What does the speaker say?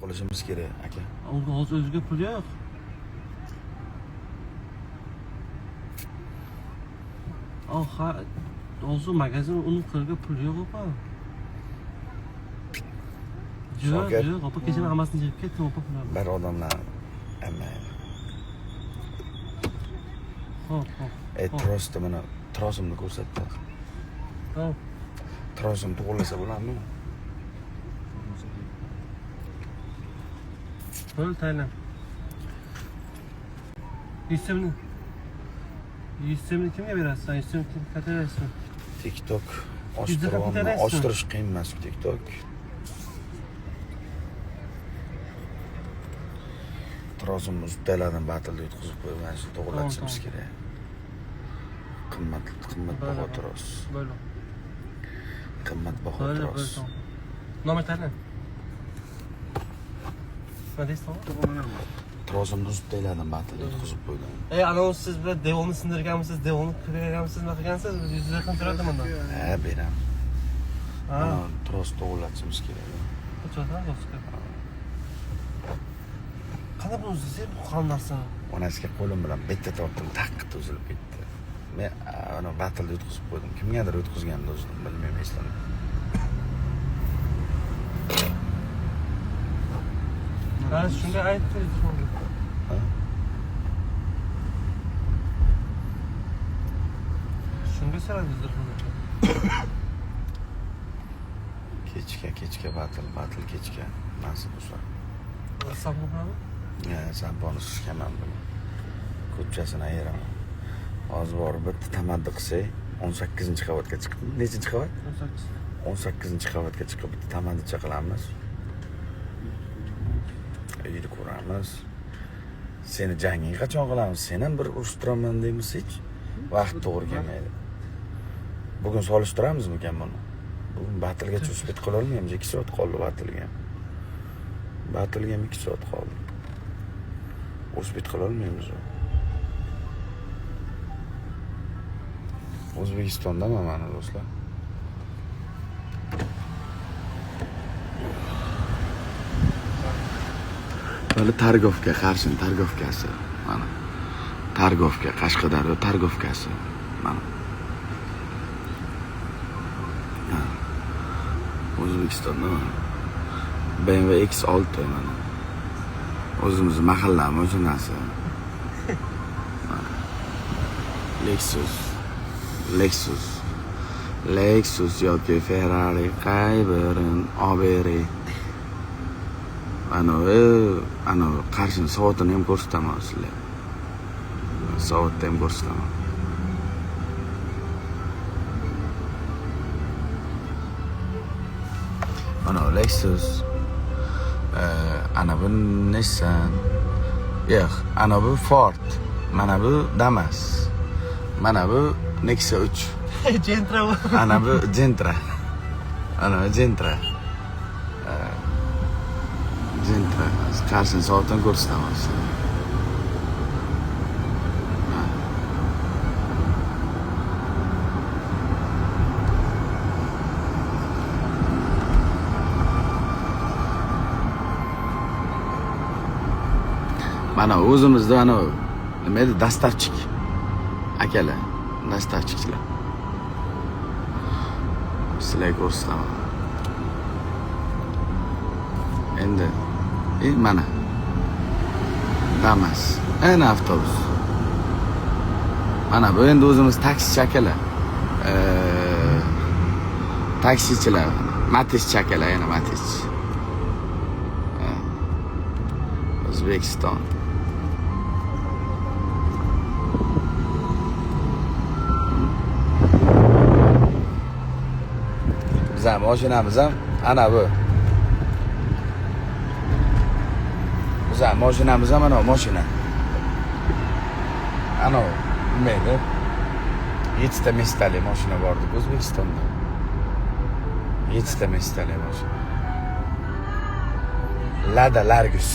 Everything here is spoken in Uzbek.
Qilishimiz kerak, aka. Unga hozir o'ziga pul yo'q. Oh, ha, hozir magazin uni qo'liga pul yo'q, opa. Yo'q, Shokir. yo'q, opa, kecha men hammasini yig'ib ketdim, opa, pullarni. Bir odamlar amayli. Xo'p, xo'p. Ey, trosni mana trosimni ko'rsatdi. Xo'p. Trosimni to'g'irlasa bo'ladimi? Bo'l, tayinlan. 100 so'mni. 100 so'mni kimga berasiz? 100 so'm kim qaytarasiz? TikTok Yuzda ochtiryapman. qaytarasizmi? Ochtirish qiyin emas TikTok. Trosimni uzib tashladim, batlda yutqizib qo'yib, mana shuni to'g'irlatishimiz Tamam, kerak. Qimmat, qimmatbaho Bo'ldi. tros. Bo'ldi. Qimmatbaho Bo'ldi, tros. bo'ldi. Nomer tayinlan. Nima deysiz, tog'a? Trosimni uzib tashladim, batlda yutqizib qo'ydim. Ey, anavi siz bilan devorni sindirganmisiz, devorni qirganmisiz, nima qilgansiz? 100 yaqin turadi bundan. Ha, beraman. Ha, Mana tros to'g'irlatishimiz kerak. o'chadi, do'stlar. Qanday buni uzasiz bu qalin narsani? Onasiga qo'lim bilan bitta tortdim, taq uzilib ketdi. Men ana batlda yutqizib qo'ydim. Kimgadir yutqizganimda uzdim, bilmayman, eslamadim. Ha, shunga aytdi, shunga. Ha? Shunga so'radi zirhini. Kechga, kechga batl, batl kechga. Nasib bo'lsa. Sampo bilanmi? Ya, samponi sishkaman buni. Ko'pchasini ayiraman. Hozir borib bitta tamaddi qilsak, 18-qavatga chiqdim. Nechinchi qavat? 18. 18-qavatga chiqib bitta tamaddicha qilamiz. Uyni ko'ramiz. Seni janging qachon qilamiz? Sen ham bir urushib turaman deymiz hech. Vaqt to'g'ri kelmaydi. Bugun solishtiramizmikan buni? Bugun batlgacha успеть qila olmaymiz. 2 soat qoldi batlga. Batlga ham 2 soat qoldi. Успеть qila olmaymiz. O'zbekistondaman mana, do'stlar. Mana торговка, Qarshini торговка si. Mana. Торговка, Qashqadaryo торговка si. Mana. Ha. O'zbekistonda mana. BMW X6 mana. O'zimizni mahallamiz mashinasi. Mana. Lexus. Lexus. Lexus yoki Ferrari qay birini olib. Anavi Qarshini soatini ham ko'rsataman sizlarga. Soatni ham ko'rsataman. Mana Lexus. Ana bu Nissan. Yo'q, ana bu Ford. Mana bu Damas. Mana bu Nexia 3. Gentra bu. Ana bu Gentra. Ana bu Gentra. Gentra. Qarshini soatini ko'rsataman sizlarga. Ha. Mana o'zimizda ana nima edi, доставщик akalar, доставщик lar. Sizlarga ko'rsataman. Endi mana Damas. Ana avtobus. Mana bu endi o'zimiz taksichi akalar. Taksichilar, Matizchi akalar, yana Matizchi. Ha. O'zbekiston. Bizam mashinamiz ham ana bu. Bizam mashinamiz ham ana mashina. Ana nima edi? 7 ta места li mashina bor edi O'zbekistonda. 7 ta места li mashina. Lada Largus.